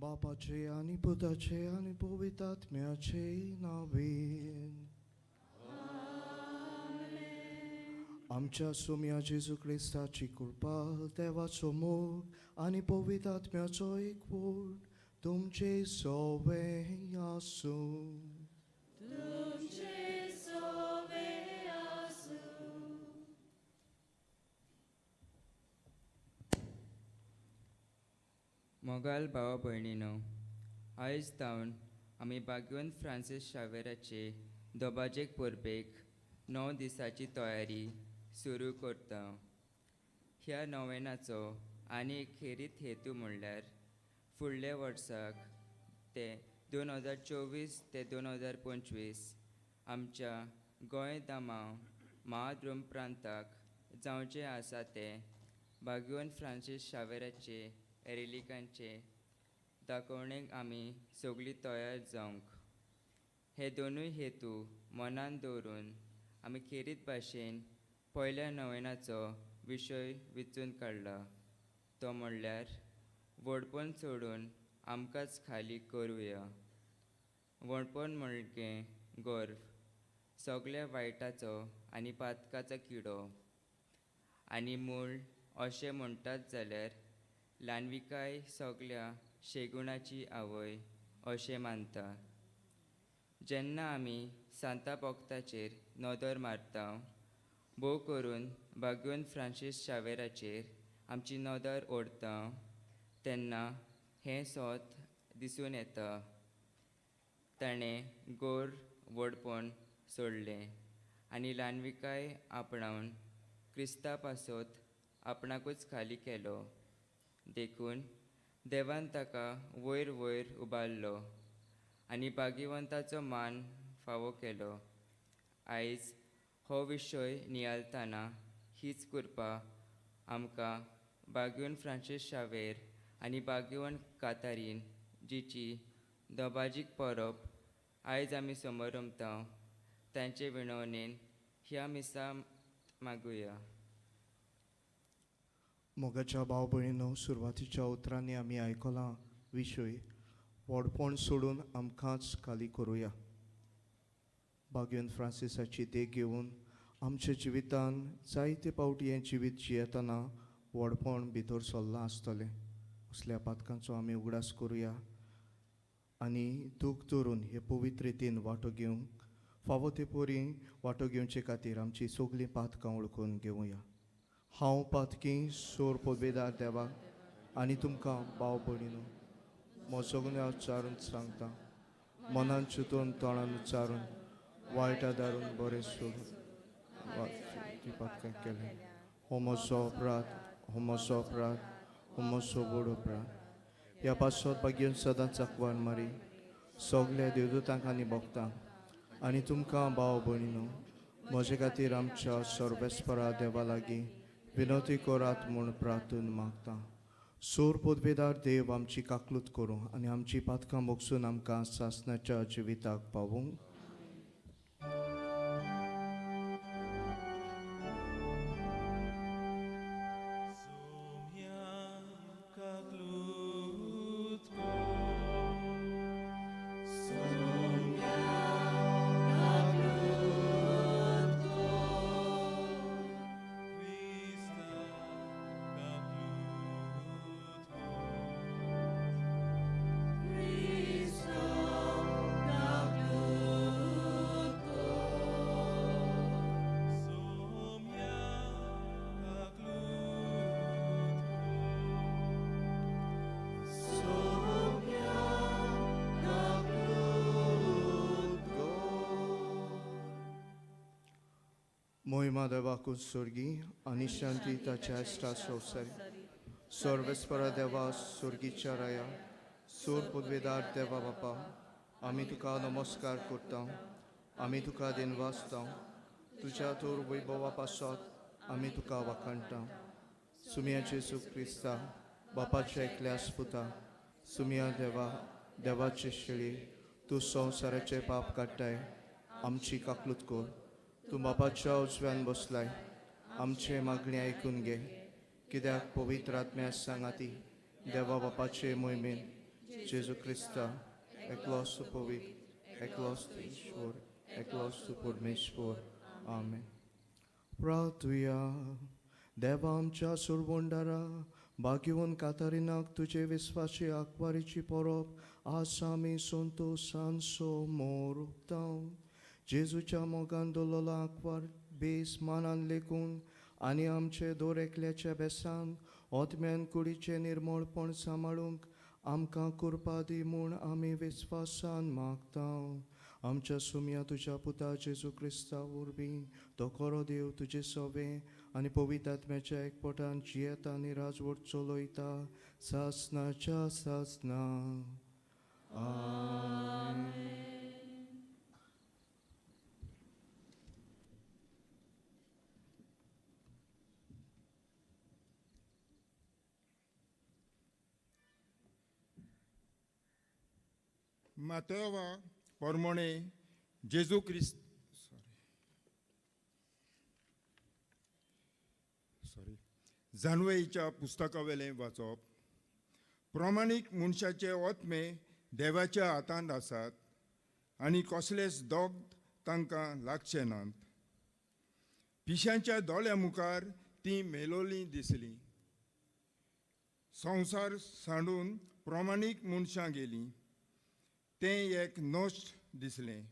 बापाचे आनी पुताचे आनी पवित्र आत्म्याचे नांवेन. आमच्या सोम्या जेजू क्रिस्ताची कृपा, देवाचो मोग आनी पवित्र आत्म्याचो एकवट तुमचे सवे आसूं. तुमचे सोवे आसूं. मोगाल भावा भयणीनो, आयज तावन आमी बागवंत फ्रांसीस शावेराचे दोबाजेक परबेक 9 दिसाची तयारी सुरू करता. ह्या नोवेनाचो आनी एक खेरीत हेतू म्हणल्यार फुडल्या वर्साक ते 2024 ते 2025 आमच्या गोंय दमाव महाद्रुम प्रांताक जावचें आसा ते बागवंत फ्रांसीस शावेराचे एरिलिकांचे दाखोवणेक आमी सगळीं तयार जावंक. हे दोनूय हेतू मनान दवरून आमी खेरीत भाशेन पयल्या नोवेनाचो विशय विचून काडला, तो म्हणल्यार व्हडपण सोडून आमकांच खाली करुया. व्हडपण म्हणगे गर्व, सगळ्या वायटाचो आनी पातकाचो किडो आनी मूळ अशें म्हणटात जाल्यार ल्हानविकाय सगळ्या शेगुणाची आवय अशें मानता. जेन्ना आमी सांता भक्ताचेर नदर मारता, भोव करून बागवंत फ्रांसीस शावेराचेर आमची नदर ओडता, तेन्ना हें सोत दिसून येता. ताणें गोर व्हडपण सोडलें आनी ल्हानविकाय आपणावन क्रिस्ता पासत आपणाकूच खाली केलो. देखून देवान ताका वयर वयर उबारलो आनी भाग्यवंताचो मान फावो केलो. आयज हो विशय नियाळतना हीच कृपा आमकां बागवंत फ्रांसीस शावेर आनी बागवंत कातारीन जिची दबाजीक परब आयज आमी समरंभता तांचे विनवणेन ह्या मिसा मागुया. मोगाच्या भाव भयणीनो, सुरवातीच्या उतरांनी आमी आयकलां विशय व्हडपण सोडून आमकांच खाली करुया. बागवंत फ्रांसिसाची देख घेवन आमच्या जिवितान जायते पावटी हें जिवीत जियेतना व्हडपण भितर सरलां आसतलें. असल्या पातकांचो आमी उगडास करुया आनी दूख धरून हे पवित्र रितीन वांटो घेवंक फावो ते परी वांटो घेवचे खातीर आमची सगळीं पातकां वळखून घेवया. हांव पातकी सोर पदवेदार देवा आनी तुमकां भाव भयणीनो म्हजो गुन्यांव उच्चारून सांगता, मनान चिंतून तोंडान उच्चारून वायट आदारून बरें सोडून ती पातकां केलें. हो म्हजो अपराध, हो म्हजो अपराध, हो म्हजो व्हड अपराध. ह्या पासत भाग्यन सदांच चाकवान मारी सगल्या देवदूतांक आनी भक्तांक आनी तुमकां भाव भयणीनो म्हजे खातीर आमच्या सर्वेस्परा देवा लागीं विनवती करात म्हूण प्रार्थून मागता. सोर पदवेदार देव आमची काकलूत करूं आनी आमची पातकां मोगसून आमकां सासणाच्या जिविताक पावूं. मोहिमा देवाकूच स्वर्गी आनी शांती ताच्या इश्टा संवसारी. सर्वेस्परा देवा, स्वर्गीच्या राया, सूर पदवेदार देवा बापा, आमी तुका नमस्कार करता, आमी तुका दिनवासता. तुज्या थोर वैभवा पासत आमी तुका वाखाणटा. सुमिया जेजू क्रिस्ता बापाच्या एकल्या पुता, सुमिया देवा, देवाचे शेळी, तूं संवसाराचे पाप काडटाय, आमची काकलूत कर. तूं बापाच्या उजव्यान बसलाय, आमचे मागणी आयकून घे. कित्याक पवित्र आत्म्या सांगाती देवा बापाचे मोहिमेन जेजू क्रिस्ता एकलोच तूं पवित्र, एकलोच तूं ईश्वर, एकलोच तूं परमेश्वर. आमेन. प्रार्थुया. देवा आमच्या सुरवंडारा, भाग्यवंत कातारिनाक तुजे विस्वासी आंकवारीची परब आज आमी संतोशान समोर उक्ताव. जेजूच्या मोगान दवरलेलो आंकवार बेस मानान लेखून आनी आमचे दर एकल्याच्या बेसान ओतम्यान कुडीचें निर्मळपण सांबाळूंक आमकां कृपा दी म्हूण आमी विस्वासान मागता. आमच्या सुमया तुज्या पुता जेजू क्रिस्ता वरवीं, तो खरो देव, तुजे सवे आनी पवित्र आत्म्याच्या एकपटान जियेता आनी राजवट चलयता सासनाच्या सासना. आमेन. मातेवा परमणे जेजू क्रिस्त, सॉरी सॉरी, जानवेच्या पुस्तकावेलें वाचप. प्रमाणीक मनशाचे ओतमे देवाच्या हातांत आसात आनी कसलेच दोग तांकां लागचे नात. पिशांच्या दोळ्या मुखार ती मेलोली दिसली. संवसार सांडून प्रमाणीक मनशां गेलीं. तें एक नश्ट दिसलें.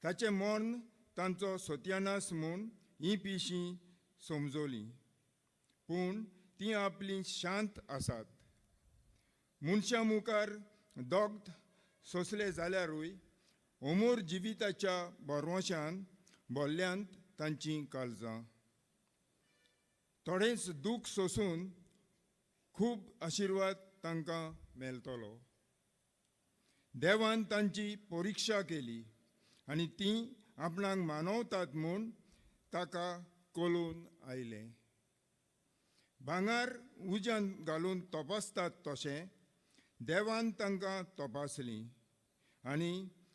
ताचें मन तांचो सत्यानाश म्हूण हीं पिशीं समजलीं, पूण तीं आपलीं शांत आसात. मनशां मुखार दोग सोंसले जाल्यारूय अमोर जिविताच्या भरवंशान भरल्यांत तांचीं काळजां. थोडेंच दूख सोंसून खूब आशिर्वाद तांकां मेळटलो. देवान तांची परिक्षा केली आनी तीं आपणाक मानवतात म्हूण ताका कळून आयलें. भांगर उज्यान घालून तपासतात तशें देवान तांकां तपासलीं आनी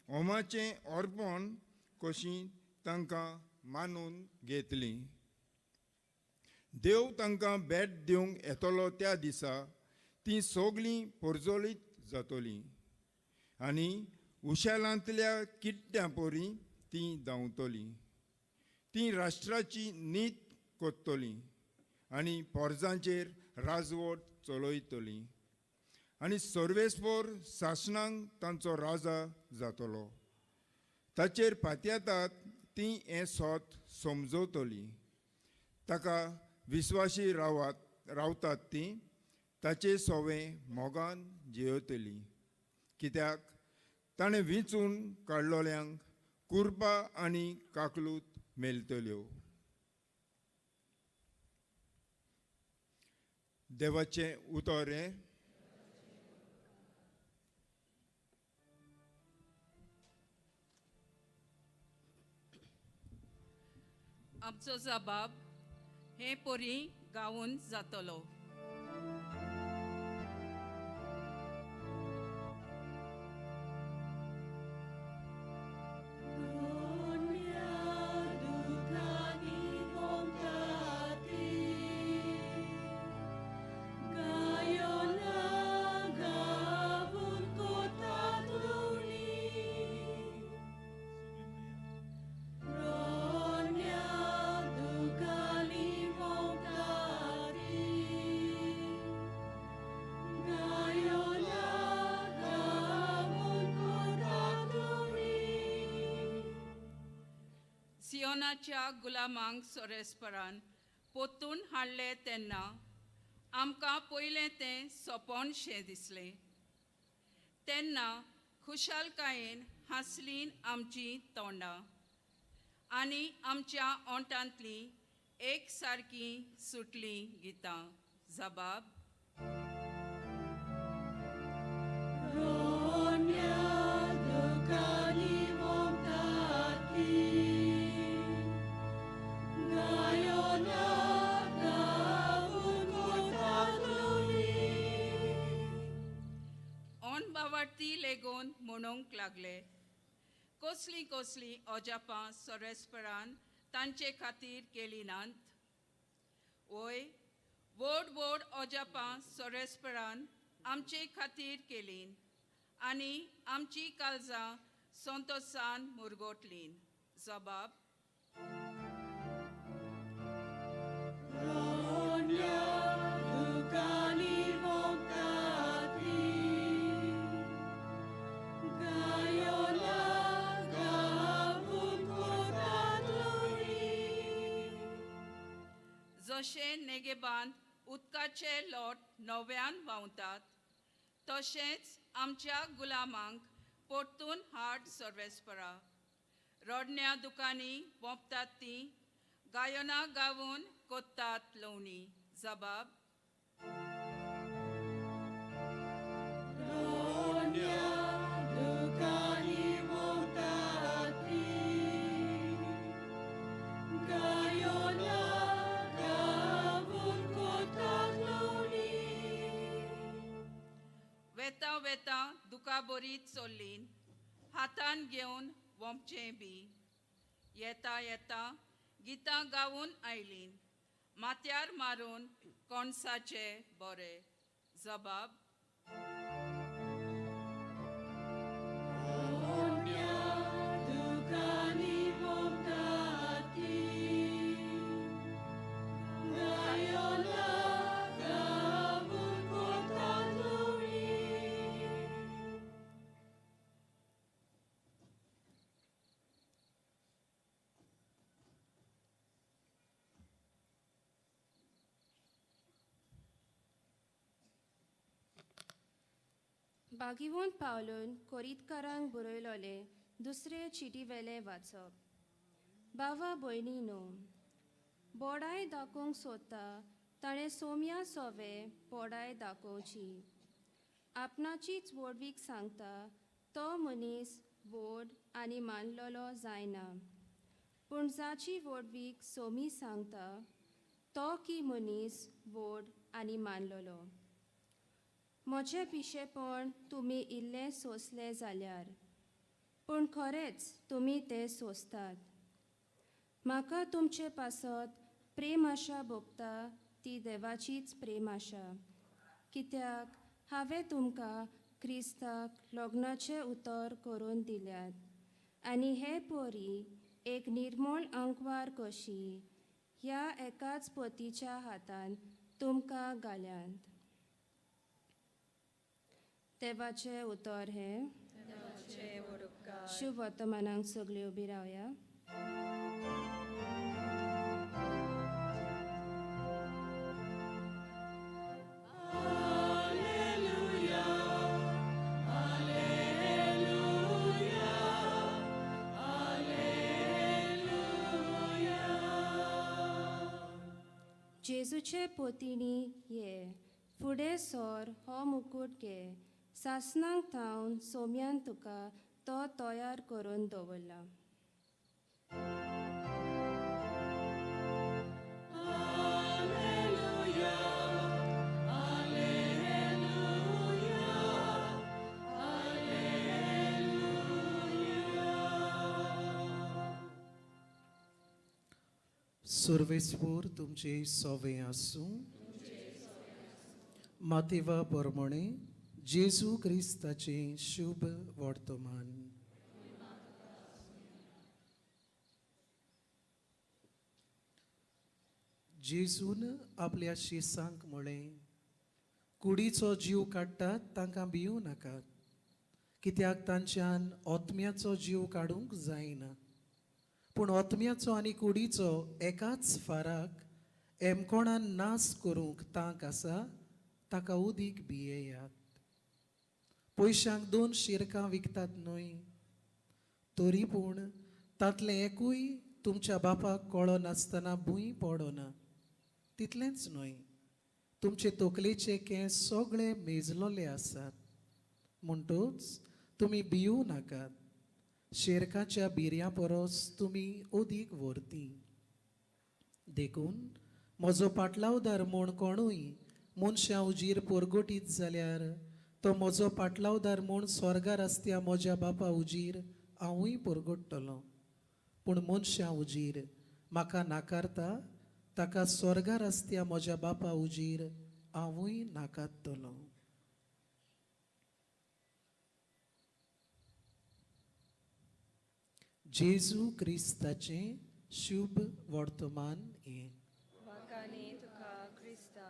होमाचें अर्पण कशी तांकां मानून घेतलीं. देव तांकां भेट दिवंक येतलो त्या दिसा तीं सगलीं परजळीत जातलीं आनी उशेलांतल्या किट्ट्यां परी तीं धांवतलीं. तीं राष्ट्राची नीत कोत्तलीं आनी पोरजांचेर राजवट चलयतलीं आनी सर्वेस्पोर सासणांक तांचो राजा जातलो. ताचेर पातयेतात तीं हें सोत समजवतलीं. ताका विस्वाशी रावतात तीं ताचे सोवे मोगान जियेतलीं, कित्याक ताणें विंचून काडलोल्यांक कुर्पा आनी काकलूत मेळटल्यो. देवाचें उतर हें. आमचो जबाब हे परी गावून जातलो. रोण्या दुखांनी भोंवता ती, गायोना गावून कोतात लुणी. रोण्या दुखांनी भोंवता ती, गायोना गावून कोतात लुणी. सियोनाच्या गुलामांक सोरेस्परान पोतून हाडले तेन्ना आमकां पयलें तें सोंपणशें दिसलें. तेन्ना खुशालकायेन हांसलीं आमचीं तोंडां आनी आमच्या ओंठांतलीं एक सारकीं सुटलीं गितां. जबाब. रोण्या दुखांनी भोंवता ती, गायोना गावून कोतात लुणी. ओन बावाटी लेगून म्हणूंक लागले, कसलीं कसलीं अजापां सोरेस्परान तांचे खातीर केली नात. वय, व्हड व्हड अजापां सोरेस्परान आमचे खातीर केलीं आनी आमची काळजां संतोसान मुरगोटलीं. जबाब. रोडण्या दुकांनी वोंपतात ती, गायोला गावून कोतात लोणी. जशें नेगेबांत उदकाचे लोट नव्यान व्हांवतात तशेंच आमच्या गुलामांक परतून हाड सर्वेस्परा. रडण्या दुकांनी वोंपतात ती, गायनां गावून कोत्तात लवणी. जबाब. रोडण्या दुकांनी वोंपतात ती, गायोला गावून कोतात लोणी. वेता वेता दुका बरी चल्लीन हातान घेवन वोंपचें बी. येता येता गितां गावून आयलीं माथ्यार मारून कोणसाचे बोरे. जबाब. रोडण्या दुकांनी वोंपतात ती, गायोला गावून कोतात लोणी. बागिवून पावलून कोरीतकारांक बरयलोले दुसरे चिटीवेले वाचप. बावा भयणी न्हू, बोडाय दाखोवंक सोदता ताणें सोम्या सोवे बोडाय दाखोवची. आपणाचीच व्हडवीक सांगता तो मनीस व्हड आनी मानलेलो जायना, पूण जाची व्हडवीक सोमी सांगता तो की मनीस व्हड आनी मानलेलो. म्हजें पिशेपण तुमी इल्लें सोंसलें जाल्यार, पूण खरेंच तुमी तें सोंसतात. म्हाका तुमचे पासत प्रेम आशा भोगता ती देवाचीच प्रेम आशा, कित्याक हांवें तुमकां क्रिस्ताक लग्नाचें उतर करून दिल्यात आनी हे परी एक निर्मळ आंकवार कशी ह्या एकाच पतीच्या हातान तुमकां घाल्यात. देवाचें उतर हें. शुभ वर्तमानाक सगळीं उबी रावया. जेजूचे पोतिणी ये, फुडें सोर, हो मुकूट घे. सासणाक थावन सोम्यान तुका तो तयार करून दवरला. सुर्वेस्पूर तुमचे सोवे आसूं. मातेवा परमणे जेजू क्रिस्ताचें शुभ वर्तमान. जेजून आपल्या शिसांक म्हळें, कुडीचो जीव काडटात तांकां भिवूं नाकात, कित्याक तांच्यान ओतम्याचो जीव काडूंक जायना, पूण ओतम्याचो आनी कुडीचो एकाच फाराक एमकोणान नाश करूंक तांक आसा ताका उदीक भियेयात. पयशांक दोन शिरकां विकतात न्हय, तरी पूण तांतलें एकूय तुमच्या बापाक कळो नासतना भूंय पडना. तितलेंच न्हय, तुमचे तकलेचे केंस सगळे मेजलोले आसात. म्हणटूच तुमी भिवूं नाकात, शेरकाच्या बिरयां परस तुमी अदीक व्हरती. देखून म्हजो पाटलावदार म्हूण कोणूय मनशां उजीर पोरगोटीत जाल्यार तो म्हजो पाटलावदार म्हूण स्वर्गार आसत्या म्हज्या बापा उजीर हांवूय पोरगोट्टलो. पूण मनशां उजीर म्हाका नाकारता ताका स्वर्गार आसत्या म्हज्या बापा उजीर हांवूय नाकारतलो. जेजू क्रिस्ताचें शुभ वर्तमान हें. वाकाने तुका क्रिस्ता.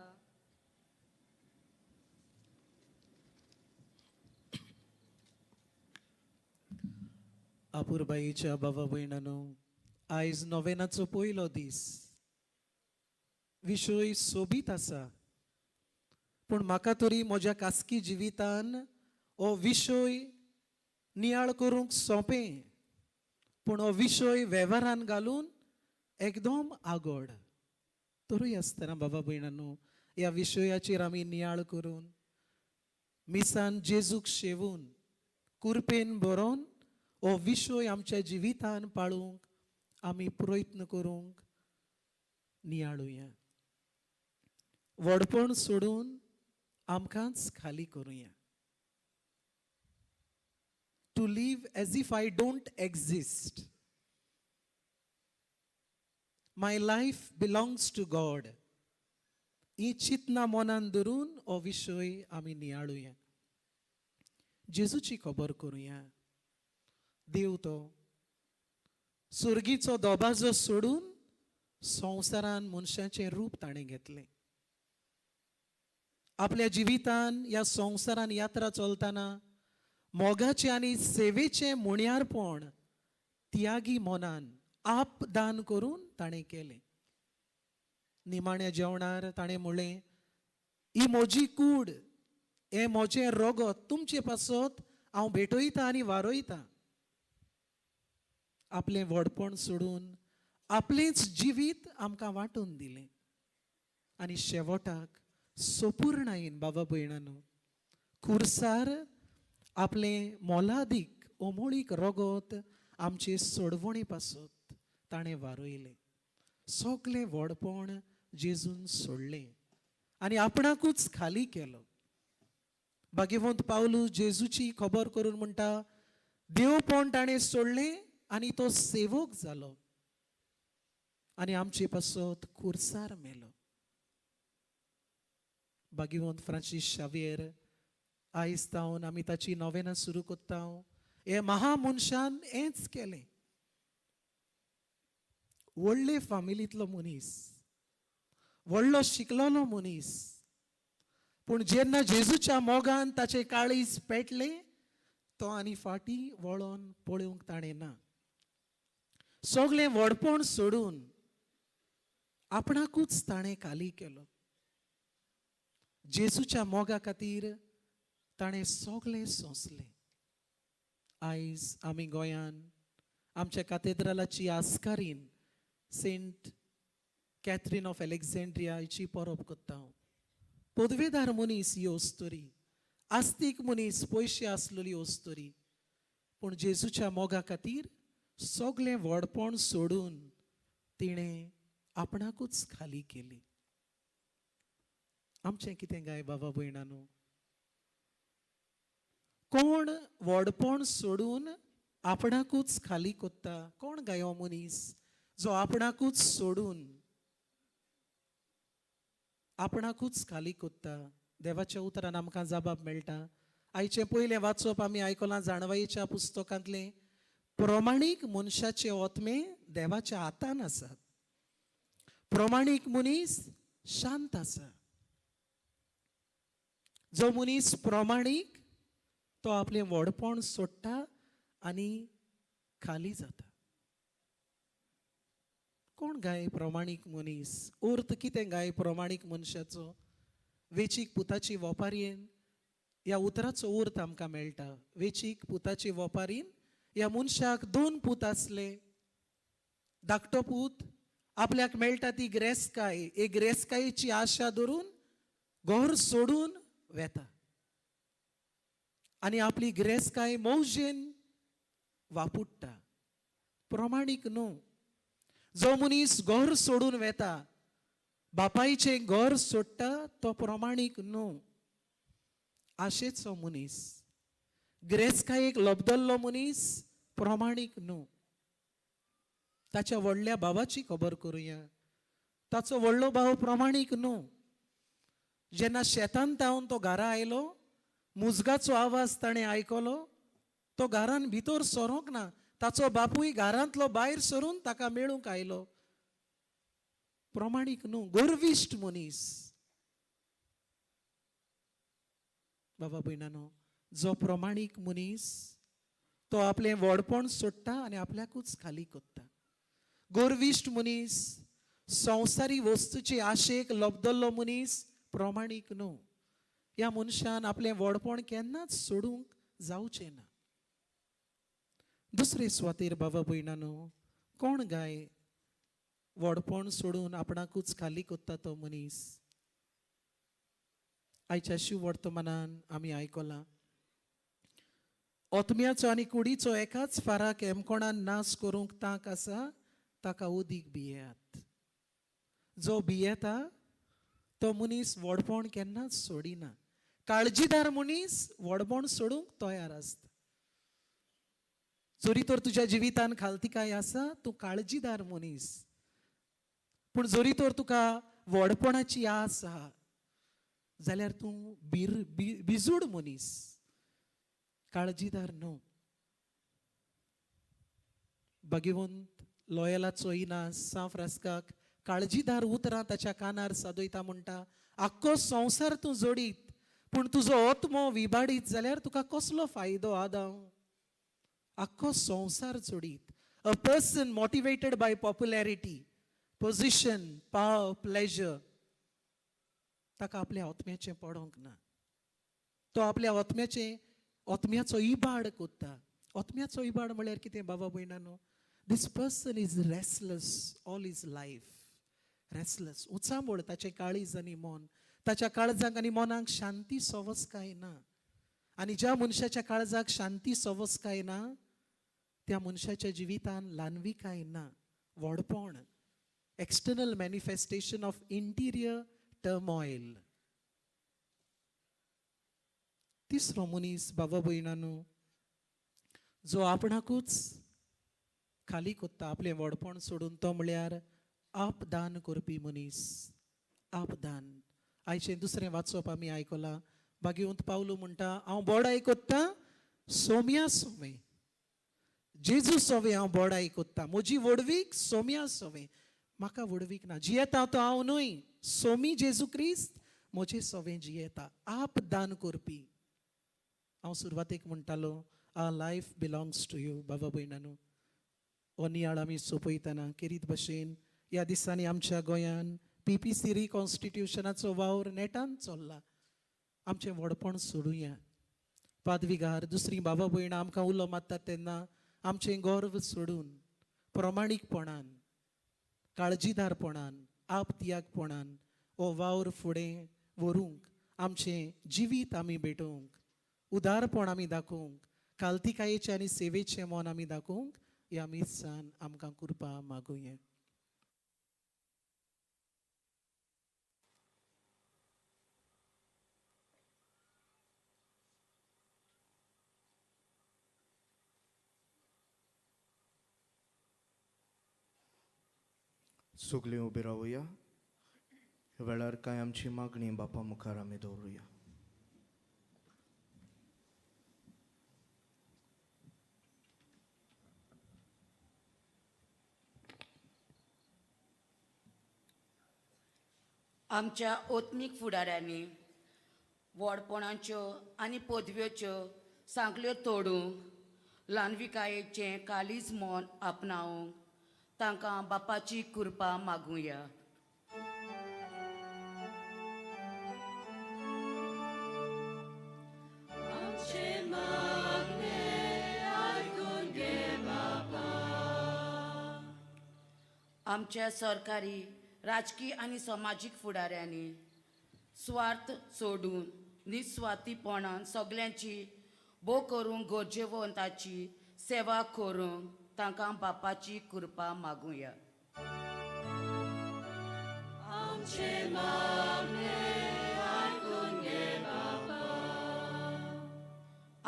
अपुरबाईच्या बाबा भयणानो, आयज नोवेनाचो पयलो दीस. विशय सोबीत आसा, पूण म्हाका तरी म्हज्या खासगी जिवितान हो विशय नियाळ करूंक सोंपें, पूण हो विशय वेव्हारान घालून एकदम आगोड. तरूय आसतना बाबा भयणानो, ह्या विशयाचेर आमी नियाळ करून मिसान जेजूक शेवून कुरपेन बरोवन हो विशय आमच्या जिवितान पाळूंक आमी प्रयत्न करूंक नियाळुया. व्हडपण सोडून आमकांच खाली करुया. To live as if I don't exist. My life belongs to God. ही चिंतना मनान धरून हो विशय आमी नियाळुया. जेजूची खबर करुया. देव तो सुर्गीचो दबाजो सोडून संवसारान मनशाचें रूप ताणें घेतलें. आपल्या जिवितान ह्या संवसारान यात्रा चलतना मोगाचें आनी सेवेचें मुण्यारपण त्यागी मनान आपदान करून ताणें केलें. निमाण्या जेवणार ताणें म्हणलें, ही म्हजी कूड, हें म्हजें रगत तुमचे पासत हांव भेटयतां आनी वारयतां. आपलें व्हडपण सोडून आपलेंच जिवीत आमकां वांटून दिलें. आनी शेवटाक सोपूर्णायेन बाबा भयणानो खुर्सार आपलें मोलादीक ओमोळीक रगत आमचे सोडवणे पासत ताणें वारयलें. सगलें व्हडपण जेजून सोडलें आनी आपणाकूच खाली केलो. भाग्यवंत पावलू जेजूची खबर करून म्हणटा, देवपण ताणें सोडलें आनी तो सेवक जालो आनी आमचे पासत खुर्सार मेलो. भाग्यवंत फ्रांसीस शावियर, आयज तावन आमी ताची नोवेनां सुरू करता. हे महामनशान हेंच केलें. व्हडले फामिलींतलो मनीस, व्हडलो शिकलोलो मनीस, पूण जेन्ना जेजूच्या मोगान ताचें काळीज पेटलें, तो आनी फाटीं वळोन पळोवंक ताणें ना. सगलें व्हडपण सोडून आपणाकूच ताणें खाली केलो. जेजूच्या मोगा खातीर ताणें सगलें सोंसलें. आयज आमी गोंयान आमच्या कातेद्रालाची आस्कारीन सेंट कॅथरीन ऑफ अलेक्झांड्रिया हिची परब करता. पदवेदार मनीस ही अस्तुरी, आस्तीक मनीस, पयशे आसलेली अस्तुरी, पूण जेजूच्या मोगा खातीर सगलें व्हडपण सोडून तिणें आपणाकूच खाली केली. आमचें कितें गाय बाबा भयणानो? कोण व्हडपण सोडून आपणाकूच खाली कोत्ता? कोण गायो मनीस जो आपणाकूच सोडून आपणाकूच खाली कोत्ता? देवाच्या उतरान आमकां जबाब मेळटा. आयचें पयलें वाचप आमी आयकलां जाणवायेच्या पुस्तकांतलें. प्रमाणीक मनशाचे ओतमे देवाच्या हातान आसात. प्रमाणीक मनीस शांत आसा. जो मनीस प्रमाणीक तो आपलें व्हडपण सोडटा आनी खाली जाता. कोण गाय प्रमाणीक मनीस? अर्थ कितें गाय प्रमाणीक मनशाचो? वेचीक पुताची वोपारयेन ह्या उतराचो अर्थ आमकां मेळटा. वेचीक पुताची वोपारीन ह्या मनशाक दोन पूत आसले. धाकटो पूत आपल्याक मेळटा ती ग्रेसकाय, एक ग्रेसकायेची आशा धरून घर सोडून वेता आनी आपली ग्रेसकाय मौजेन वापुडटा. प्रमाणीक न्हू. जो मनीस घर सोडून वेता, बापायचें घर सोडटा, तो प्रमाणीक न्हू. आशेचो मनीस, ग्रेसकायेक लबदल्लो मनीस प्रमाणीक न्हू. ताच्या व्हडल्या भावाची खबर करुया. ताचो व्हडलो भाव प्रमाणीक न्हू. जेन्ना शेतान तावन तो घरा आयलो, मुजगाचो आवाज ताणें आयकलो, तो घरान भितर सरोंक ना, ताचो बापूय घरांतलो भायर सरून ताका मेळूंक आयलो. प्रमाणीक न्हू, गर्विश्ट मनीस. बाबा भयणानो, जो प्रमाणीक मनीस तो आपलें व्हडपण सोडटा आनी आपल्याकूच खाली कोत्ता. गर्विश्ट मनीस, संवसारी वस्तूचे आशेक लब्दल्लो मनीस प्रमाणीक न्हू. ह्या मनशान आपलें व्हडपण केन्नाच सोडूंक जावचें ना. दुसरे सुवातेर बाबा भयणानो, कोण गाय व्हडपण सोडून आपणाकूच खाली कोत्ता तो मनीस? आयच्या शिववर्तमानान आमी आयकलां, ओतम्याचो आनी कुडीचो एकाच फाराक एमकोणान नाश करूंक तांक आसा ताका उदीक भियेयात. जो भियेता तो मनीस व्हडपण केन्नाच सोडिना. काळजीदार मनीस व्हडपण सोडूंक तयार आसता. जरी तर तुज्या जिवितान खालतिकाय आसा, तूं काळजीदार मनीस, पूण जरी तर तुका व्हडपणाची आस आहा जाल्यार तूं बिजूड मनीस, काळजीदार न्हू. भाग्यवंत लॉयलाचो इनास सांव फ्रांस्काक काळजीदार उतरां ताच्या कानार सादयता, म्हणटा, आख्खो संवसार तूं जोडीत पूण तुजो आत्मो विबाडीत जाल्यार तुका कसलो फायदो आदाव? आख्खो संवसार जोडीत. A person motivated by popularity, position, power, pleasure, ताका आपल्या आत्म्याचें पडोंक ना. तो आपल्या आत्म्याचो इबाड कोत्ता. आत्म्याचो इबाड म्हळ्यार कितें बाबा भयणानो? This person is restless all his life. Restless, उचांबळ ताचें काळीज आनी मन. ताच्या काळजाक आनी मनाक शांती सवसकाय ना. आनी ज्या मनशाच्या काळजाक शांती सवसकाय ना त्या मनशाच्या जिवितान ल्हानविकाय ना, व्हडपण, external manifestation of interior turmoil. तिसरो मनीस बाबा भयणानो, जो आपणाकूच खाली कोत्ता आपलें व्हडपण सोडून, तो म्हळ्यार आपदान करपी मनीस. आपदान. आयचें दुसरें वाचप आमी आयकलां. भाग्यवंत पावलू म्हणटा, हांव बोडाय कोत्ता सोम्या सोमे, जेजू सोवे हांव बोडाय कोत्ता, म्हजी व्हडवीक सोम्या सोवे, म्हाका व्हडवीक ना, जियेता तो हांव न्हय, सोमी जेजू क्रिस्त म्हजे सोवे जियेता. आपदान करपी. हांव सुरवातेक म्हणटालो, our life belongs to you. बाबा भयणानो, हो नियाळ आमी सोंपयतना केरीत भशेन ह्या दिसांनी आमच्या गोंयान PPC रिकॉन्स्टिट्युशनाचो वावर नेटान चल्ला. आमचें व्हडपण सोडुया. पादविगार, दुसरीं बाबा भयणां आमकां उलो मारतात तेन्ना आमचें गर्व सोडून प्रमाणीकपणान, काळजीदारपणान, आपत्यागपणान हो वावर फुडें व्हरूंक, आमचें जिवीत आमी भेटोवंक, उदारपण आमी दाखोवंक, कालतिकायेचें आनी सेवेचें मन आमी दाखोवंक ह्या मिसान आमकां कृपा मागुया. सगळीं उबी रावया. वेळार कांय आमची मागणी बापा मुखार आमी दवरुया. आमच्या ओत्मीक फुडाऱ्यांनी व्हडपणाच्यो आनी पदव्योच्यो सांखळ्यो तोडूंक, ल्हानविकायेचें काळीज मन आपणावंक तांकां बापाची कृपा मागुया. आमच्या सरकारी, राजकी आनी समाजीक फुडाऱ्यांनी स्वार्थ सोडून निस्वार्थीपणान सगल्यांची भोव करूंक गरजेवंताची सेवा करूंक तांकां बापाची कृपा मागुया.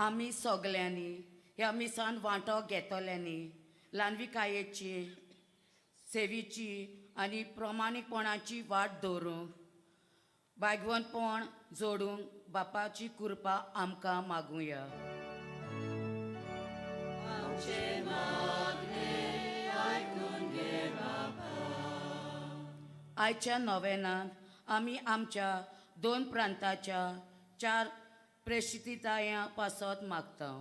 आमी सगल्यांनी ह्या मिसान वांटो घेतल्यांनी ल्हानविकायेची, सेवेची आनी प्रमाणीकपणाची वाट दवरूंक, भागवंतपण जोडूंक बापाची कृपा आमकां मागुया. आयच्या नोवेनांत आमी आमच्या दोन प्रांताच्या चार प्रेशितायां पासत मागता.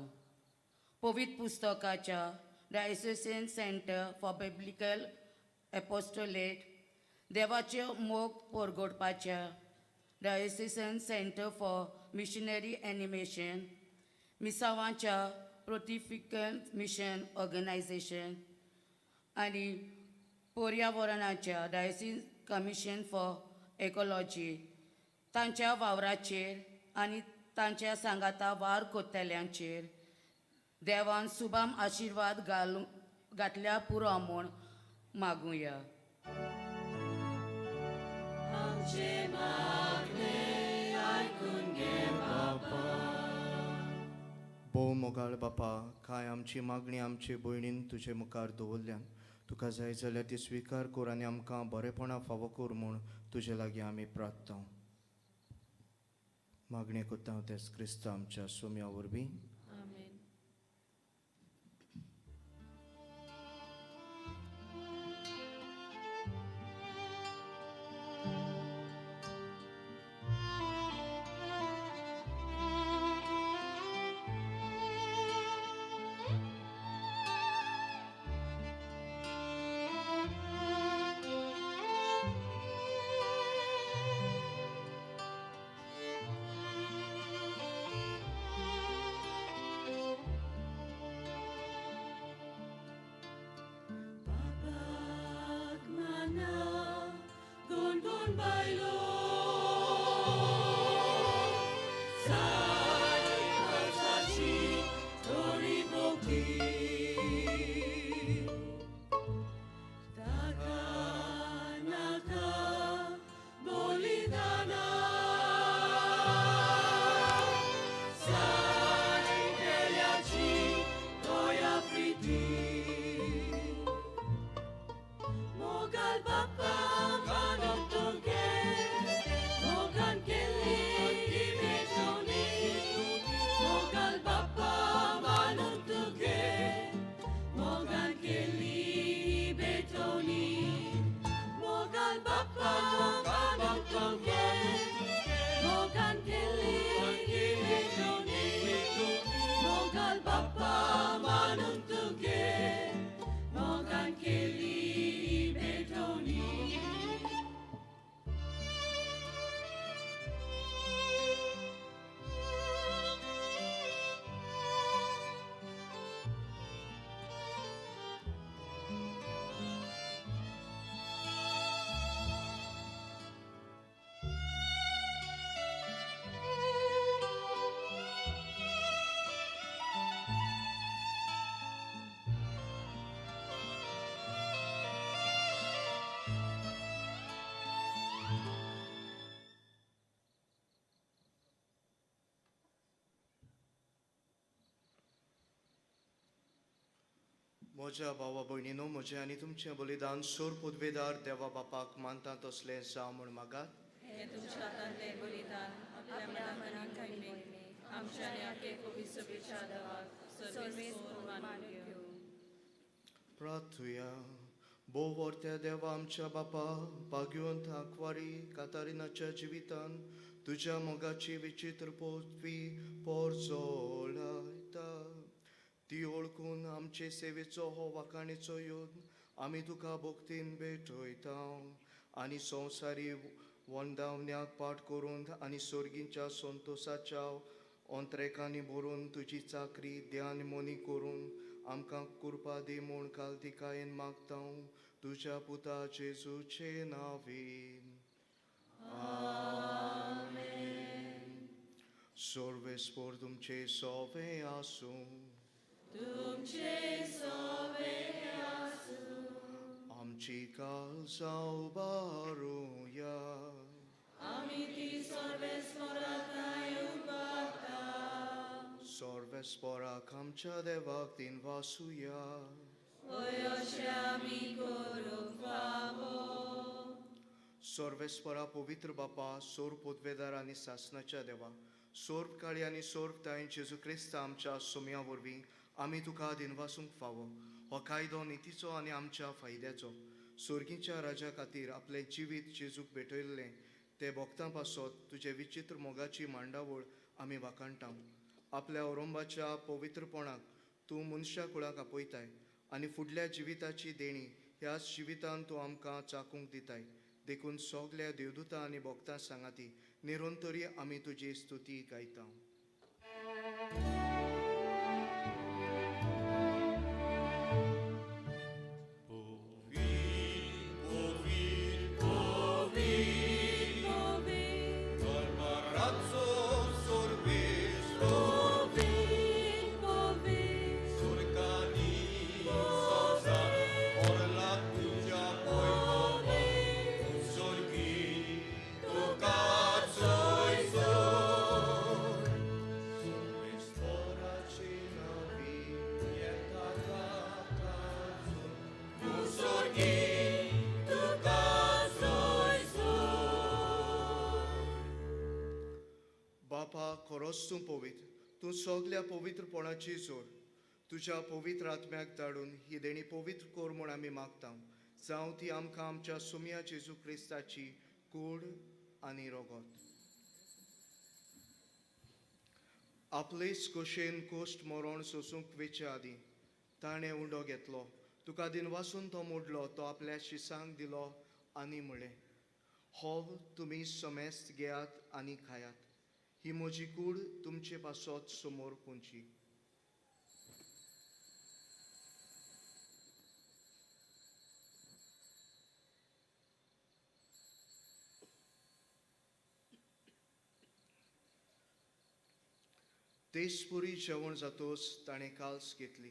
पवित्र पुस्तकाच्या diocesan centre for biblical apostolate, देवाचे मोग परगोडपाच्या diocesan centre for missionary animation, मिसावांच्या प्रोतिफिकल mission organisation आनी पर्यावरणाच्या डायसीस कमिशन फॉर एकॉलॉजी तांच्या वावराचेर आनी तांच्या सांगाता वावर कोत्तल्यांचेर देवान सुबाम आशिर्वाद घालूं घातल्या पुरो म्हूण मागुया. भोव मोगाळ बापा, कांय आमची मागणी आमचे भयणीन तुजे मुखार दवरल्यान तुका जाय जाल्यार ती स्विकार कर आनी आमकां बरेपणां फावो कर म्हूण तुजे लागीं आमी प्रार्थता. मागणी करता तेच क्रिस्तांव आमच्या सोम्या वरवीं. आमेन. म्हज्या भावा भयणीनो, म्हजें आनी तुमचें बलिदान सोर पदवेदार देवा बापाक मानता तसलें जावं म्हूण मागात. हें तुमच्या हातांतलें बलिदान आपल्या मनाक आनी मोहिमेक आमच्या आनी आखे कोविसभेच्या देवाक सर्वेस्पोर मानून घेवं. प्रार्थुया. भोव वर्त्या देवा आमच्या बापा, भाग्यवंत आंकवारी कातारिनाच्या जिवितान तुज्या मोगाची विचित्र पोतवी पोरजोळायता ती ओळखून आमचे सेवेचो हो वाखाणेचो योद आमी तुका भक्तीन भेटयता आनी संवसारी वंदावण्याक पाठ करून आनी सोर्गींच्या संतोसाच्या अंत्रेकांनी भरून तुजी चाकरी ध्यान मोनी करून आमकां कुरपा दी म्हूण कालतिकायेन मागता तुज्या पुता जेजूचे नांवेन. आमेन. सर्वेस्पोर तुमचे सोवे आसूं. आमची काळजां उबारुया. सर्वेस्पोराक आमच्या देवाक तीन वासुया. सर्वेस्परा पवित्र बापा, सोर पोदवेदार आनी सासनाच्या देवा, सोर्प काळी आनी सोर्प ताई जेजू क्रिस्त आमच्या सोम्या वरवीं आमी तुका दिनवासूंक फावो. हो कायदो नितीचो आनी आमच्या फायद्याचो. सोर्गीच्या राजा खातीर आपलें जिवीत जेजूक भेटयल्लें ते भोक्तां पासत तुजे विचित्र मोगाची मांडावळ आमी वाखाणटा. आपल्या ओरोंबाच्या पवित्रपणाक तूं मनशा कुळाक आपयताय आनी फुडल्या जिविताची देणी ह्याच जिवितान तूं आमकां चाकूंक दिताय. देखून सगल्या देवदूतां आनी भोक्तां सांगाती निरंतरी आमी तुजी स्तुती गायता. बापा, खरोच तूं पवित्र, तूं सगल्या पवित्रपणाची जोड. तुज्या पवित्र आत्म्याक धाडून ही देणी पवित्र कर म्हूण आमी मागता. जावं ती आमकां आमच्या सुमया जेजू क्रिस्ताची कूड आनी रोगत. आपलेच खोशेन कोश्ट मरण सोसूंक वेचे आदीं ताणें उंडो घेतलो, तुका दिनवासून तो मोडलो, तो आपल्या शिसांक दिलो आनी म्हळें, हो तुमी समेस्त घेयात आनी खायात, ही म्हजी कूड तुमचे पासत समोर पुंची. तेजपुरी जेवण जातोच ताणें काल्स घेतली,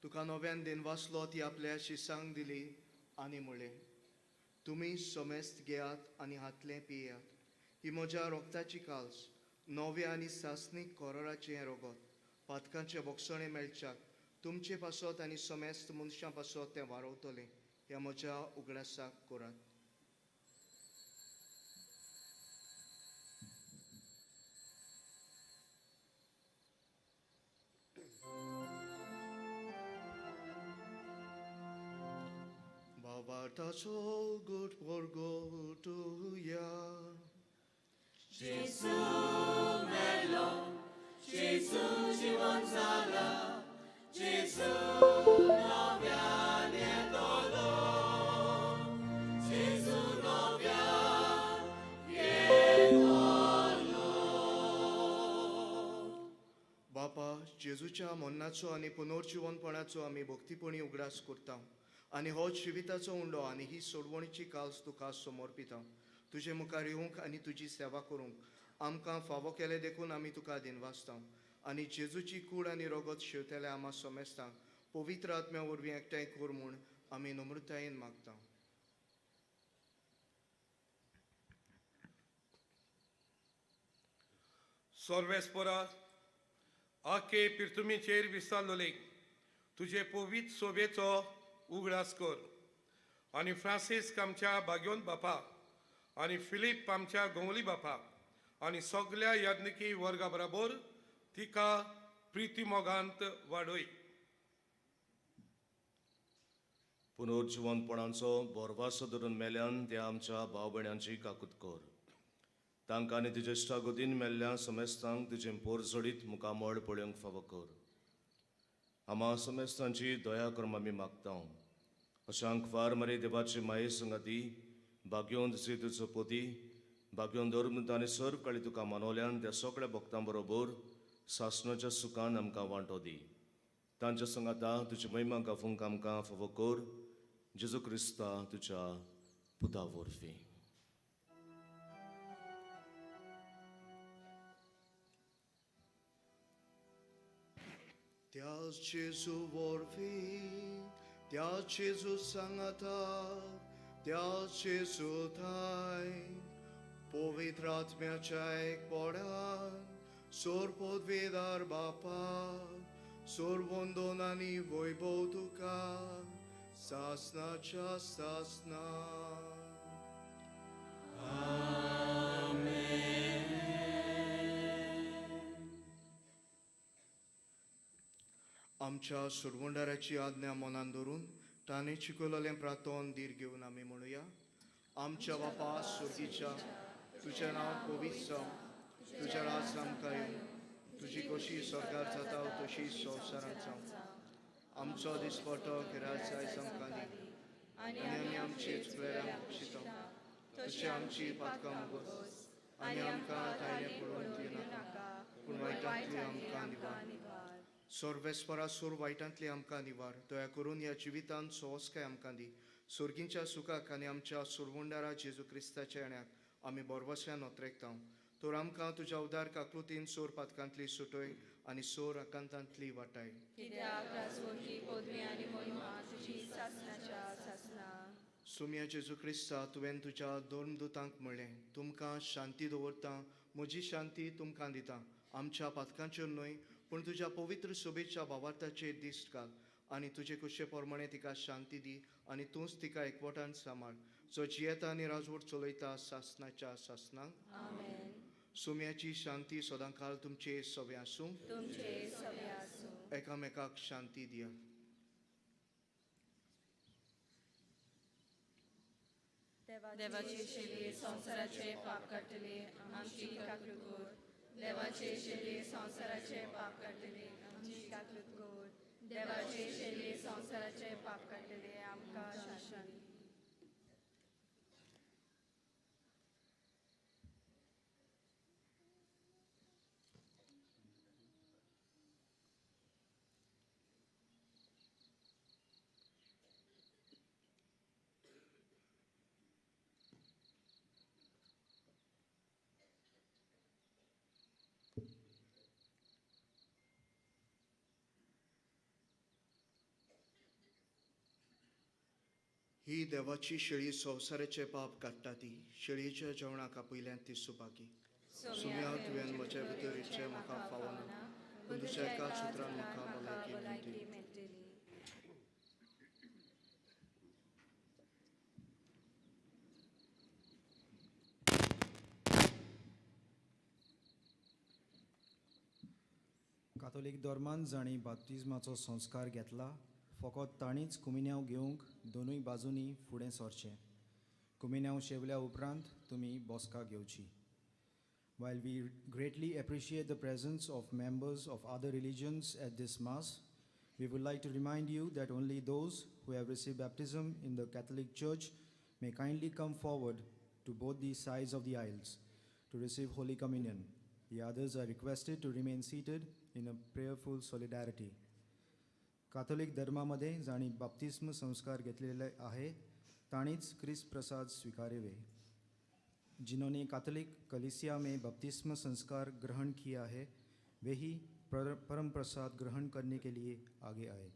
तुका नव्यान दिनवासलो, ती आपल्या शिसांक दिली आनी म्हळें, तुमी समेस्त घेयात आनी हातलें पियात, ही म्हज्या रोगताची काल्स, नव्या आनी सासणीक कोरोराचें हें रोगत, पातकांचें बोगसणें मेळच्याक तुमचे पासत आनी समेस्त मनशां पासत तें वारोवतलें. ह्या म्हज्या उगडासाक करात. बाबाटाचो गुट परगटुया. बापा, जेजूच्या मरणाचो आनी पुनर्जिवनपणाचो आमी भक्तीपणी उगडास करता आनी हो जिविताचो उंडो आनी ही सोडवणीची काल्स तुका समर्पिता. तुजे मुखार येवंक आनी तुजी सेवा करूंक आमकां फावो केलें देखून आमी तुका दिनवासता. आनी जेजूची कूड आनी रोगत शेवतेले आमा समेस्तांक पवित्र आत्म्या वरवीं एकठांय कर म्हूण आमी नम्रतायेन मागता. सर्वेस्परा, आखे पिर्तुमीचेर विसारलोले तुजे पवित्र सोबेचो उगडास कर आनी फ्रांसीस्क आमच्या भाग्योन बापा आनी फिलीप आमच्या गोंवली बापा आनी सगल्या याज्ञिकी वर्गा बराबर तिका प्रिती मोगांत वाडय. पुनर्जिवनपणाचो बोरवासो धरून मेल्यान त्या आमच्या भाव भयणांची काकूत कर. तांकां आनी तुजे इश्टागतीन मेल्ल्या समेस्तांक तुजें पोर जोडीत मुखामळ पळोवंक फावो कर. आमा समेस्तांची दया करून आमी मागता. अशांक फार मरे देवाची माये संगाती भाग्योन तुजो पोती भाग्योन धर्म आनी सर्व काळी तुका मनोल्यान त्या सगळ्या भक्तां बरोबर सासणाच्या सुखान आमकां वांटो दी. तांच्या संगाता तुजी महिमा गाफूंक आमकां फावो कर. जेजू क्रिस्ता तुज्या पुता वरवीं. त्याच जेजू वरवीं, त्याच जेजू सांगाता, त्याच जेजू थाय पवित्र आत्म्याच्या एकपणान सोर पदवेदार बापा, सोर वंदन आनी वैभव तुका सासनाच्या सासना. आमच्या सुरवंडाराची आज्ञा मनान धरून ताणें शिकयलेलें प्रातोन धीर घेवन आमी म्हणुया. आमच्या बापा सुर्गीच्या, तुजें नांव पवित्र जावं, तुजें राज आमकां येवं, तुजी कशी स्वर्गार जाता तशी संवसारांत जावं. आमचो दिसपटो गिराज आयज आमकां दी आनी आमी आमची चुकलेल्यांक शितो तशी आमची पातकां मुगोस आनी आमकां तायले पळोवन दिनाका, पूण वायटांतली आमकां निवार. सर्वेस्परा सोर वायटांतली आमकां निवार. दया करून ह्या जिवितांत सोंसकाय आमकां दी. सोर्गींच्या सुखाक आनी आमच्या सुरवंडारा जेजू क्रिस्ताच्या येण्याक आमी बोरवस्यान ओतरेकता. तर आमकां तुज्या उदार काकलुतीन सोर पातकांतली सुटय आनी सोर आकांतांतली वाटाय. कित्याक राजवटी पदवी आनी मोहिमा तुजी सासणाच्या सासणा. सुम्या जेजू क्रिस्ता, तुवें तुज्या धर्मदुतांक म्हणलें, तुमकां शांती दवरता, म्हजी शांती तुमकां दिता. आमच्या पातकांचेर न्हय पूण तुज्या पवित्र सोबेच्या भावार्थाचेर दिश्ट घाल आनी तुजे कुशे प्रमाणे तिका शांती दी आनी तूंच तिका एकवटान सांबाळ, जो जियेता आनी राजवट चलयता सासणाच्या सासणाक. आमेन. सुम्याची शांती सदांकाल तुमचे सवे आसूं. तुमचे सवे आसूं. एकामेकाक शांती दिया. देवाचे शेली संवसाराचे पाप काडटले आमची काकूत कर. देवाचे शेली संवसाराचे पाप काडटले आमची काकूत कर. देवाचे शेली संवसाराचे पाप काडटले आमकां शांती. ही देवाची शेळी संवसाराचे पाप काडटा ती शेळयेच्या जेवणाक आपयल्यान ती सुभागी. सुम्या तुवें म्हज्या भितर इच्छे म्हाका फावना, पूण तुज्या एका सुत्रान म्हाका भलायकी मेळटली. कातोलीक धर्मान जांणी बाप्तिज्माचो संस्कार घेतला फकत तांणीच कुमिन्यांव घेवंक दोनूय बाजूंनी फुडें सरचें. कुमिन्यांव शेवल्या उपरांत तुमी बसका घेवची. While we greatly appreciate the presence of members of other religions at this Mass, we would like to remind you that only those who have received baptism in the Catholic Church may kindly come forward to both the sides of the aisles to receive Holy Communion. The others are requested to remain seated in a prayerful solidarity. Catholic धर्मामध्ये जांणी बाप्तिस्म संस्कार घेतलेले आहे तांणीच क्रिस्त प्रसाद स्वीकारावे. जिन्होंने Catholic कलीसिया में बपतिस्मा संस्कार ग्रहण किया है वे ही परम प्रसाद ग्रहण करने के लिए आगे आए.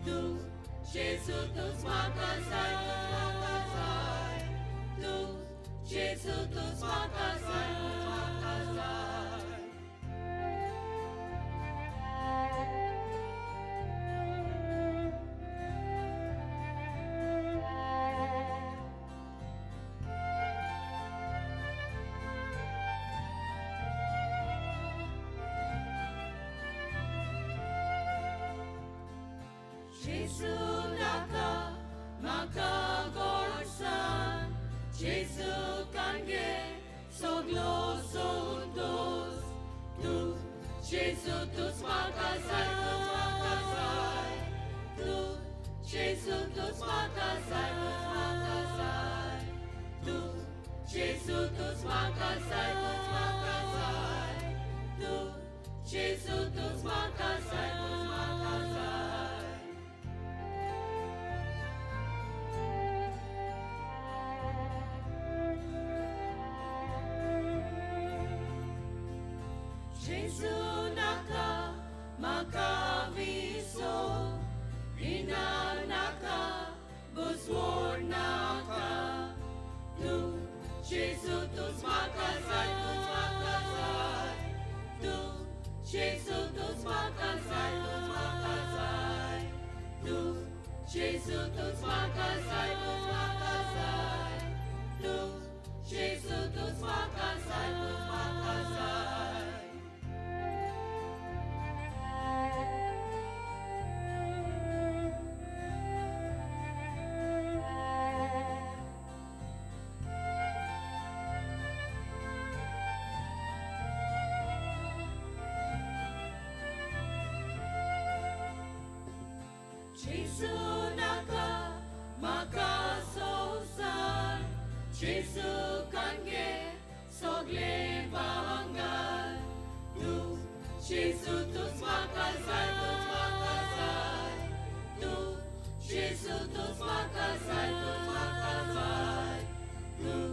तूं जेजू तूंच म्हाका जाय तूंच म्हाका जाय तूं जेजू तूंच म्हाका जाय तूंच म्हाका जाय. जेजू नाका म्हाका गोडसान जेजू कांगे सगलो संतोस तूं जेजू तूंच म्हाका जाय तूंच म्हाका जाय तूं जेजू तूंच म्हाका जाय तूंच म्हाका जाय तूं जेजू तूंच म्हाका जाय तूंच म्हाका जाय तूं जेजू तूंच म्हाका जाय तूंच म्हाका जाय. जेजू नाका म्हाका विसो इना नाका बुजवण नाका तूं जेजू तूंच म्हाका जाय तूंच म्हाका जाय तूं जेजू तूंच म्हाका जाय तूंच म्हाका जाय तूं जेजू तूंच म्हाका जाय तूंच म्हाका जाय तूं जेजू तूंच म्हाका जाय तूंच म्हाका जाय. जेजू नाका म्हाका संवसार जेजू कांगे सगळे भांगर तूं जेजू तूंच म्हाका जाय तूंच म्हाका जाय तूं जेजू तूंच म्हाका जाय तूंच म्हाका जाय तूं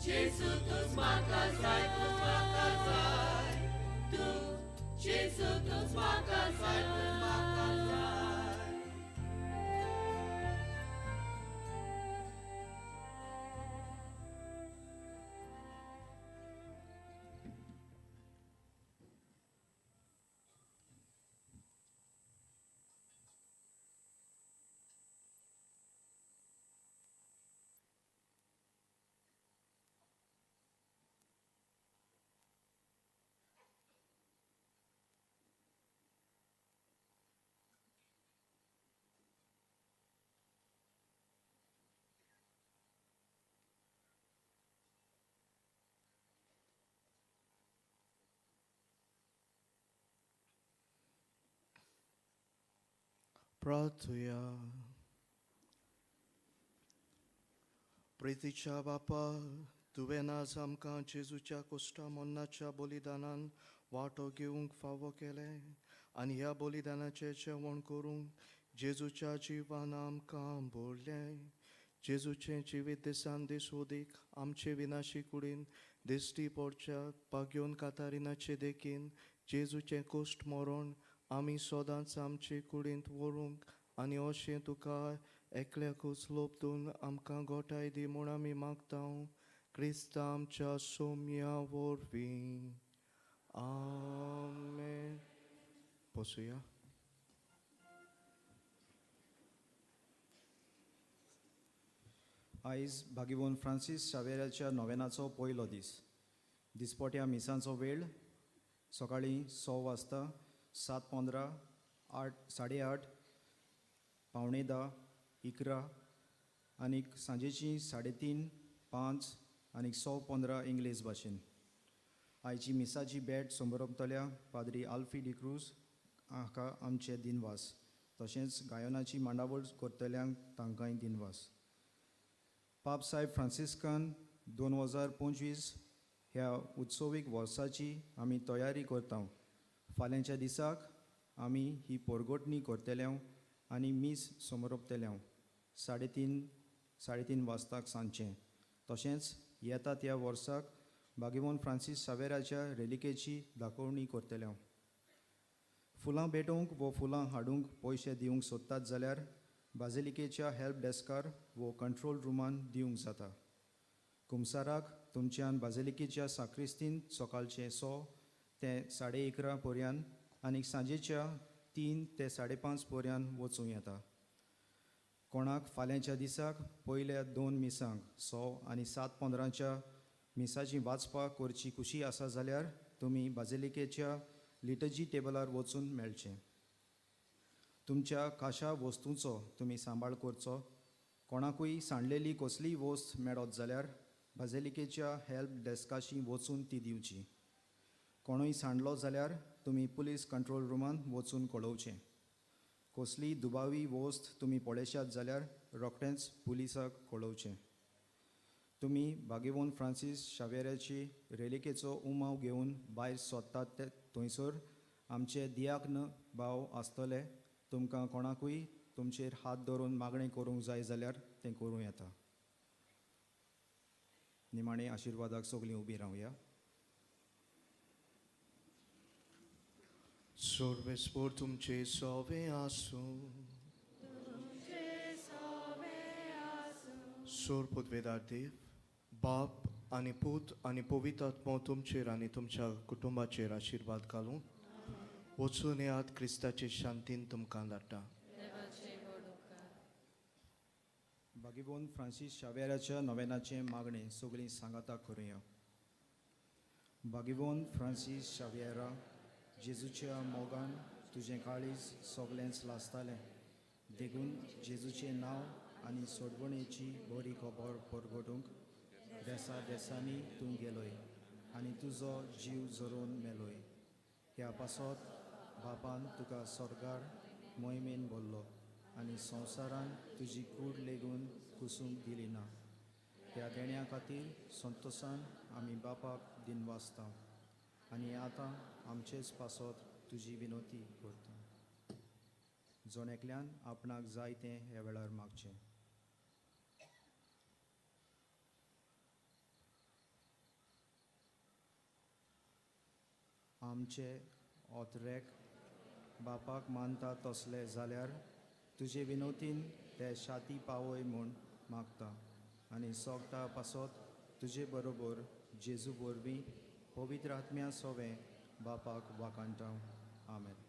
जेजू तूंच म्हाका जाय तूंच म्हाका जाय तूं जेजू तूंच म्हाका जाय तूंच म्हाका जाय. प्रार्थुया. प्रितीच्या बापा, तुवें आज आमकां जेजूच्या कोश्टा मरणाच्या बलिदानान वांटो घेवंक फावो केलें आनी ह्या बलिदानाचें जेवण करूंक जेजूच्या जिवान आमकां भरलें. जेजूचें जिवीत दिसान दीस ओदीक आमचे विनाशी कुडीन दिश्टी पडच्या भाग्योन कातारिनाचे देखीन जेजूचें कोश्ट मरण आमी सदांच आमचे कुडींत व्हरूंक आनी अशें तुका एकल्याकूच लोपतून आमकां गोठाय दी म्हूण आमी मागता क्रिस्ता आमच्या सोम्या वरवीं. आमेन. बसुया. आयज भागीवन फ्रांसीस शावेराच्या नोवेनाचो पयलो दीस. दिसपट्या मिसांचो वेळ सकाळीं 6 वाजता, 7:15, 8, 8:30, 9:45, 11 आनीक सांजेचीं 3:30, 5 आनीक 1:15 इंग्लीश भाशेन. आयची मिसाची भेट समरपतल्या पाद्री आल्फी डिक्रूज हाका आमचे दिनवास, तशेंच गायनाची मांडावळ करतल्यांक तांकांय दिनवास. पाप साहेब फ्रांसिस्कान 2025 ह्या उत्सवीक वर्साची आमी तयारी करता. फाल्यांच्या दिसाक आमी ही पोरगोटणी करतले आनी मीस समरोपतले 3:30 वाजताक सांजचें. तशेंच येता त्या वर्साक बागेमोन फ्रांसीस सावेराच्या रेलिकेची दाखोवणी करतले. फुलां भेटोवंक वो फुलां हाडूंक पयशे दिवंक सोदतात जाल्यार बाजिलिकेच्या हेल्प डेस्कार वो कंट्रोल रुमान दिवंक जाता. कुमसाराक तुमच्यान बाजिलिकेच्या साक्रिस्तीन सकाळचें 6 ते 11:30 पर्यंत आनी सांजेच्या 3 ते 5:30 पर्यंत वचूं येता. कोणाक फाल्यांच्या दिसाक पयल्या 2 मिसांक 6 आनी 7:15 मिसाची वाचपाक करची खुशी आसा जाल्यार तुमी बाजिलिकेच्या लिटर्जी टेबलार वचून मेळचें. तुमच्या खाशा वस्तूंचो तुमी सांबाळ करचो. कोणाकूय सांडलेली कसलीय वस्त मेळत जाल्यार बाजिलिकेच्या हेल्प डेस्काशी वचून ती दिवची. कोणूय सांडलो जाल्यार तुमी पुलीस कंट्रोल रुमान वचून कळोवचें. कसलीय दुबावी वस्त तुमी पळयशात जाल्यार रोखडेंच पुलिसाक कळोवचें. तुमी बागेवन फ्रांसीस शावेराची रेलिकेचो उमाव घेवन भायर सोदतात ते थंयसर आमचे दियाग्न भाव आसतले. तुमकां कोणाकूय तुमचेर हात धरून मागणें करूंक जाय जाल्यार तें करूं येता. निमाणें आशिर्वादाक सगळीं उबीं रावया. सर्वेस्पोर तुमचे सोवे आसूं. सोर पुदवेदार देव बाप आनी पूत आनी पवित्र आत्मो तुमचेर आनी तुमच्या कुटुंबाचेर आशिर्वाद घालूं. वचून येयात, क्रिस्ताचे शांतीन तुमकां धाडटा. बागेबोन फ्रांसीस शावेराच्या नोवेनाचें मागणें सगळीं सांगाता करुया. बागेबोन फ्रांसीस शावेरा, जेजूच्या मोगान तुजें काळीज सगळेंच लासतालें, देखून जेजूचें नांव आनी सोडवणेची बरी खबर परगटूंक देसा देसांनी तूं गेलोय आनी तुजो जीव झरोवन मेलोय. ह्या पासत बापान तुका स्वर्गार मोहिमेन भरलो आनी संवसारान तुजी कूड लेगून कुसूंक दिली ना. ह्या देण्या खातीर संतोसान आमी बापाक दिनवासता आनी आतां आमचेच पासत तुजी विनोती करता. जण एकल्यान आपणाक जाय तें ह्या वेळार मागचें. आमचे ओतरेक बापाक मानता तसले जाल्यार तुजे विनोतीन ते शाती पावय म्हूण मागता आनी सोगटा पासत तुजे बरोबर जेजू वरवीं पवित्र आत्म्या सोवें बापाक वाखाणटा. आमेन.